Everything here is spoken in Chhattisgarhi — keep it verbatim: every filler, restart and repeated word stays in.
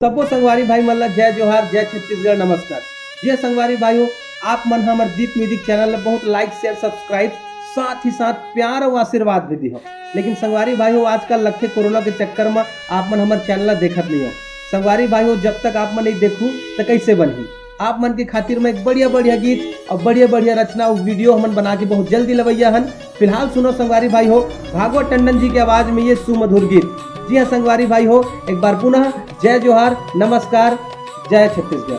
सबो संगवारी भाई मन ला जय जोहार, जय छत्तीसगढ़, नमस्कार। जी हाँ संगवारी भाई हो, आप मन हमर दीप म्यूजिक चैनल ला बहुत लाइक, शेयर, सब्सक्राइब, साथ ही साथ प्यार और आशीर्वाद भी दिहो। लेकिन संगवारी भाई हो, आजकल लखे कोरोना के चक्कर में आप मन हमर चैनल ला देखत नहीं हो। संगवारी भाई हो, जब तक आप मन नहीं देखू तो कैसे बनही? आप मन के खातिर मैं एक बढ़िया बढ़िया गीत और बढ़िया बढ़िया रचना और वीडियो हमन बना के बहुत जल्दी लवैया हन। फिलहाल सुनो संगवारी भाई हो, भागवत टंडन जी के आवाज में ये सुमधुर गीत। जी हाँ संगवारी भाई हो, एक बार पुनः जय जोहार, नमस्कार, जय छत्तीसगढ़।